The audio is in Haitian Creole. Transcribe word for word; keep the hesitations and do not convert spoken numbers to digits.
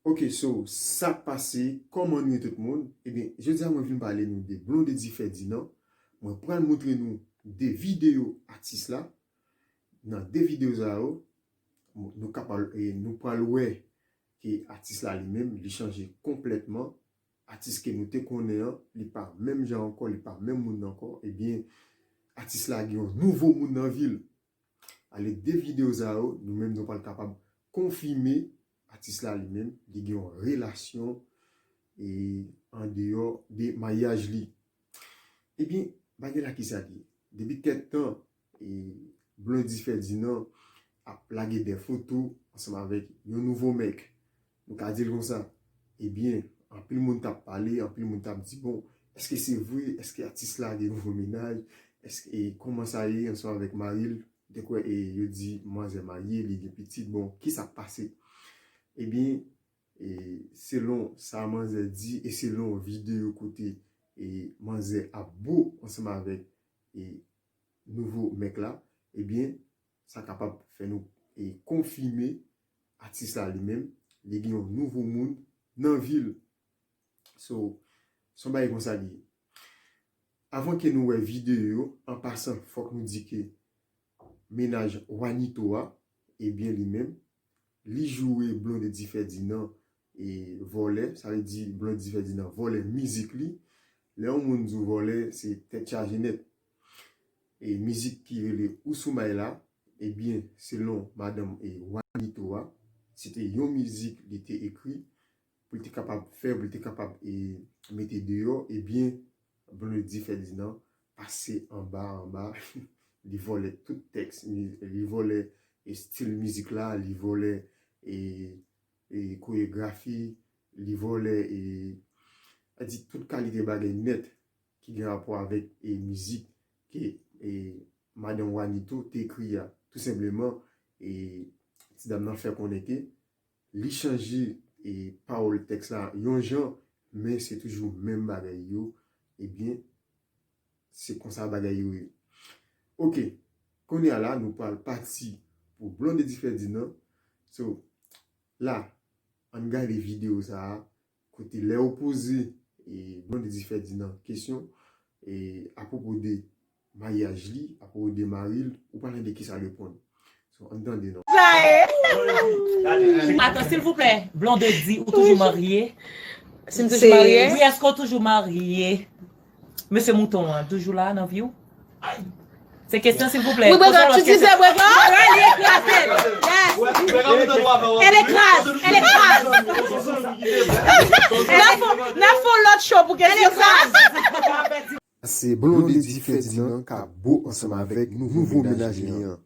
Ok, so, sa k pase, kòman nou ye tout moun? Ebyen, jodi a mwen vin pale nou de Blondedy Ferdinand. Mwen pral montre nou de videyo atis la. Nan de videyo sa yo, nou kapab, e, nou pral wè ke atis la li menm, li chanje konplètman. Atis ke nou te konnen an, li pa menm jan ankò, li pa menm moun nan ankò. Ebyen, atis la gen yon nouvo moun nan vi l. Ale de videyo sa yo, nou menm nou pral kapab konfime atis la li menm, li gen yon relasyon e andeyò de maryaj li. Ebyen, bagay la kisa li ye? Depi kèk tan, e, Blondedy Ferdinand ap lage de foto ansanm avèk yon nouvo mèk. Nou ka di l konsa. Ebyen, anpil moun t ap pale, anpil moun t ap di, bon, èske se vre? Èske atis la gen nouvo mennaj? Èske, e, kòman sa ye ansanm avèk mari l? Te kwè, e, yo di manzè marye, li gen pitit. Bon, kisa k pase? Ebyen, e, selon sa manzè di e selon videyo kote, e, manzè ap bo ansanm avèk, e, nouvo mèk la, ebyen, sa kapab fè nou, e, konfime atis la li menm, li gen yon nouvo moun nan vi l. So, se yon bagay konsa li ye. Avan ke nou wè videyo yo, an pasan, fòk nou di ke mennaj Juanito a, ebyen li menm, li joure Blondedy Ferdinand e vòlè, sa vle di Blondedy Ferdinand vòlè mizik li. Lè yon moun di w vòlè, se tèt chaje nèt. E mizik ki rele Ou Sou May la, ebyen, selon madanm e Juanito a, se te yon mizik li te ekri pou l te kapab fè, pou l te kapab e mete deyò, ebyen, Blondedy Ferdinand pase anba, anba, li vòlè tout tèks, li, li vòlè e stil mizik la, li vòlè e, e koregrafi, li vòlè e, a di tout kalite bagay nèt ki gen rapò avèk e mizik ke e madanm Juanito te ekri a. Tou senpleman, e ti dam nan fè konnen ke li chanje e pawòl tèks la yon jan, men se toujou menm bagay yo, ebyen, se konsa bagay yo ye. Ok, kounye a la, nou pral pati pou Blondedy Ferdinand. So, la, ann gade videyo sa a, kote lè yo poze e Blondedy Ferdinand kesyon e apwopo de maryaj li, apwopo de mari l, ou pral tande kisa l reponn. So, ann tande non. Atann, silvouplè, Blondedy, ou toujou marye? Si m toujou marye? Wi, èske w toujou marye? Mesye Mouton an, toujou la nan vi w? Se kesyon, silvouplè. Wi, brega, ti di se brega. Li ekraze. Yes. Elle écrase, elle écrase. N ap fè, n ap fè yon lòt show pou kesyon sa. Se Blondedy Ferdinand k ap bo ansanm avèk nouvo mennaj li an.